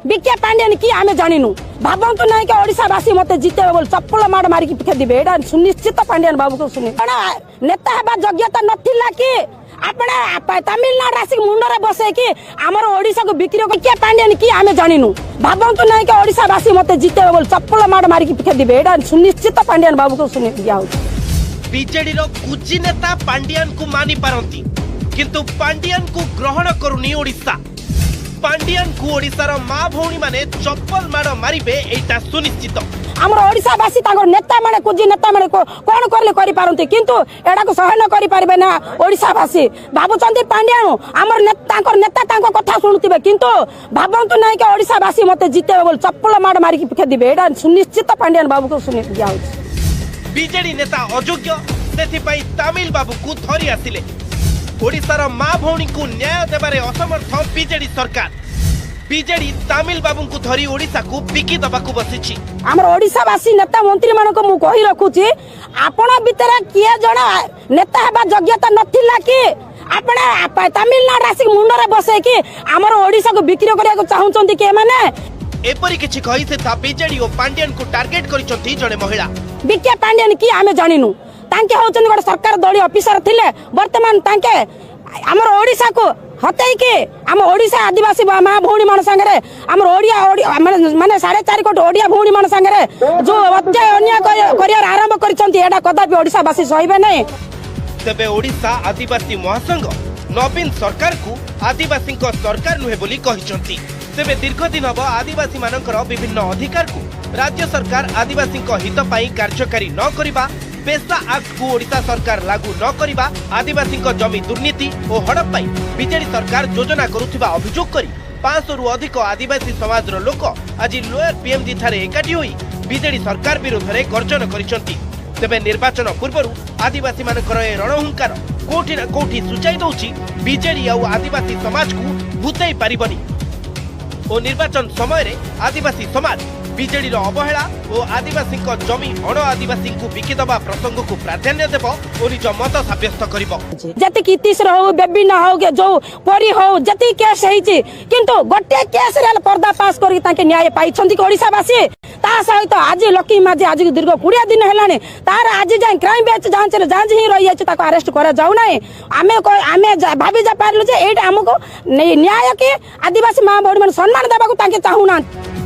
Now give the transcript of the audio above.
ବିକେ ପାଣ୍ଡିଆନ କି ଆମେ ଜାଣିନୁ। ଭାବନ୍ତୁ ନାହିଁ କି ଓଡ଼ିଶାବାସୀ ମତେ ଜିତେଇବେ ବୋଲି, ଚପଲ ମାଡ଼ ମାରିକି ଖେଦିବେ, ଏଇଟା ସୁନିଶ୍ଚିତ। ପାଣ୍ଡିଆନ ବାବୁକୁ ଶୁଣି ଆପଣ ନେତା ହେବା ଯୋଗ୍ୟତା ନଥିଲା କି ଆପଣ ତାମିଲନାଡୁ ଆସିକି ମୁଣ୍ଡରେ ବସେଇକି ଆମର ଓଡ଼ିଶାକୁ ବିକ୍ରି? କିଏ ପାଣ୍ଡିଆନ କି ଆମେ ଜାଣିନୁ। ଭାବନ୍ତୁ ନାହିଁ କି ଓଡ଼ିଶାବାସୀ ମତେ ଜିତେଇବେ ବୋଲି, ଚପଲ ମାଡ଼ ମାରିକି ଖେଦିବେ, ଏଇଟା ସୁନିଶ୍ଚିତ। ପାଣ୍ଡିଆନ ବାବୁକୁ ଶୁଣି ଦିଆହଉଛି। ବିଜେଡିର କୁଜି ନେତା ପାଣ୍ଡିଆନକୁ ମାନି ପାରନ୍ତି, କିନ୍ତୁ ପାଣ୍ଡିଆନକୁ ଗ୍ରହଣ କରୁନି ଓଡ଼ିଶା। ପାଣ୍ଡିଆନକୁ ଓଡ଼ିଶାର ମା ଭଉଣୀମାନେ ଚପଲ ମାଡ଼ ମାରିବେ, ଏଇଟା ସୁନିଶ୍ଚିତ। ଆମର ଓଡ଼ିଶାବାସୀ ତାଙ୍କର ନେତାମାନେ, କୁଜି ନେତାମାନେ କଣ କରିଲେ କରିପାରନ୍ତି, କିନ୍ତୁ ଏଟାକୁ ସହନ କରିପାରିବେ ନା। ଓଡ଼ିଶାବାସୀ ଭାବୁଛନ୍ତି ପାଣ୍ଡିଆନ ଆମର ତାଙ୍କର ନେତା, ତାଙ୍କ କଥା ଶୁଣୁଥିବେ, କିନ୍ତୁ ଭାବନ୍ତୁ ନାହିଁ କି ଓଡ଼ିଶାବାସୀ ମତେ ଜିତେଇବେ ବୋଲି, ଚପଲ ମାଡ଼ ମାରିକି ଖେଦିବେ, ଏଇଟା ସୁନିଶ୍ଚିତ। ପାଣ୍ଡିଆନ ବାବୁକୁ ଶୁଣି ଦିଆହଉଛି। ବିଜେଡି ନେତା ଅଯୋଗ୍ୟ, ସେଥିପାଇଁ ତାମିଲ ବାବୁକୁ ଧରି ଆସିଲେ। ଓଡ଼ିଶାର ମା ଭଉଣୀଙ୍କୁ ନ୍ୟାୟ ଦେବାରେ ଅସମର୍ଥ ବିଜେଡି ସରକାର। ବିଜେଡି ତାମିଲ ବାବୁଙ୍କୁ ଧରି ଓଡ଼ିଶାକୁ ବିକି ଦେବାକୁ ବସିଛି। ଆମର ଓଡ଼ିଶାବାସୀ ନେତା ମନ୍ତ୍ରୀ ମାନଙ୍କୁ ମୁଁ କହି ରଖୁଛି, ଆପଣ ଭିତରେ କିଏ ଜଣେ ନେତା ହେବା ଯୋଗ୍ୟତା ନଥିଲା କି ଆପଣ ତାମିଲନାଡୁ ଆସିକି ମୁଣ୍ଡରେ ବସେଇକି ଆମର ଓଡ଼ିଶାକୁ ବିକ୍ରି କରିବାକୁ ଚାହୁଁଛନ୍ତି କି ଏମାନେ? ଏପରି କିଛି କହି ସେ ବିଜେଡି ଓ ପାଣ୍ଡିଆନକୁ ଟାର୍ଗେଟ କରିଛନ୍ତି ଜଣେ ମହିଳା। ବିକେ ପାଣ୍ଡିଆନ କି ଆମେ ଜାଣିନୁ। ତାଙ୍କେ ହଉଛନ୍ତି ଗୋଟେ ସରକାର ଦଳୀୟ ଅଫିସର ଥିଲେ। ବର୍ତ୍ତମାନ ତାଙ୍କେ ଆମର ଓଡ଼ିଶାକୁ ହତେଇକି ଆମ ଓଡ଼ିଶା ଆଦିବାସୀ ମା ଭଉଣୀ ମାନ ସାଙ୍ଗରେ, ଆମର ଓଡ଼ିଆ ମାନେ 4.5 କୋଟି ଓଡ଼ିଆ ଭଉଣୀ ମାନ ସାଙ୍ଗରେ ଯୋଉ ଅତ୍ୟାୟ ଅନ୍ୟାୟ କରିବାର ଆରମ୍ଭ କରିଛନ୍ତି, ଏଇଟା କଦାପି ଓଡ଼ିଶାବାସୀ ସହିବେ ନାହିଁ। ତେବେ ଓଡ଼ିଶା ଆଦିବାସୀ ମହାସଂଘ ନବୀନ ସରକାରକୁ ଆଦିବାସୀଙ୍କ ସରକାର ନୁହେଁ ବୋଲି କହିଛନ୍ତି। ତେବେ ଦୀର୍ଘ ଦିନ ହେବ ଆଦିବାସୀମାନଙ୍କର ବିଭିନ୍ନ ଅଧିକାରକୁ ରାଜ୍ୟ ସରକାର ଆଦିବାସୀଙ୍କ ହିତ ପାଇଁ କାର୍ଯ୍ୟକାରୀ ନ କରିବା, ପେସା ଆକ୍ଟକୁ ଓଡ଼ିଶା ସରକାର ଲାଗୁ ନ କରିବା, ଆଦିବାସୀଙ୍କ ଜମି ଦୁର୍ନୀତି ଓ ହଡପ ପାଇଁ ବିଜେଡି ସରକାର ଯୋଜନା କରୁଥିବା ଅଭିଯୋଗ କରି 500ରୁ ଅଧିକ ଆଦିବାସୀ ସମାଜର ଲୋକ ଆଜି ଲୋୟର ପିଏମ୍ଜି ଠାରେ ଏକାଠି ହୋଇ ବିଜେଡି ସରକାର ବିରୋଧରେ ଗର୍ଜନ କରିଛନ୍ତି। ତେବେ ନିର୍ବାଚନ ପୂର୍ବରୁ ଆଦିବାସୀମାନଙ୍କର ଏ ରଣହୁଙ୍କାର କୋଉଠି ନା କୋଉଠି ସୂଚାଇ ଦେଉଛି, ବିଜେଡି ଆଉ ଆଦିବାସୀ ସମାଜକୁ ଭୂତେଇ ପାରିବନି ଓ ନିର୍ବାଚନ ସମୟରେ ଆଦିବାସୀ ସମାଜ ବିଜେଡିର ଅବହେଳା ଓ ଆଦିବାସୀଙ୍କ ଜମି ଅଣ ଆଦିବାସୀଙ୍କୁ ବିକିଦେବା ପ୍ରସଙ୍ଗକୁ ପ୍ରାଧାନ୍ୟ ଦେବ ଓ ନିଜ ମତ ସାବ୍ୟସ୍ତ କରିବ। ଯେତିକି ଇତିଶ୍ର ହଉ, ବେବିନା ହଉ, କି ଯୋଉ ପରୀ ହଉ, ଯେତିକି କେସ୍ ହେଇଛି, କିନ୍ତୁ ଗୋଟିଏ କେସ୍ରେ ହେଲେ ପର୍ଦ୍ଦା ପାସ୍ କରିକି ତାଙ୍କେ ନ୍ୟାୟ ପାଇଛନ୍ତି କି ଓଡ଼ିଶାବାସୀ? ତା ସହିତ ଆଜି ଲକ୍ଷ୍ମୀ ମାଝୀ, ଆଜିକୁ ଦୀର୍ଘ 20 ଦିନ ହେଲାଣି, ତାର ଆଜି ଯାଏଁ କ୍ରାଇମ ବ୍ରାଞ୍ଚ ଯାଞ୍ଚରେ ଯାଞ୍ଚ ହିଁ ରହିଯାଇଛି, ତାକୁ ଆରେଷ୍ଟ କରାଯାଉ ନାହିଁ। ଆମେ ଭାବି ଯା ପାରିଲୁ ଯେ ଏଇଟା ଆମକୁ ନ୍ୟାୟ କି ଆଦିବାସୀ ମା ଭଉଣୀ ମାନେ ସମ୍ମାନ ଦେବାକୁ ତାଙ୍କେ ଚାହୁଁନାହାନ୍ତି।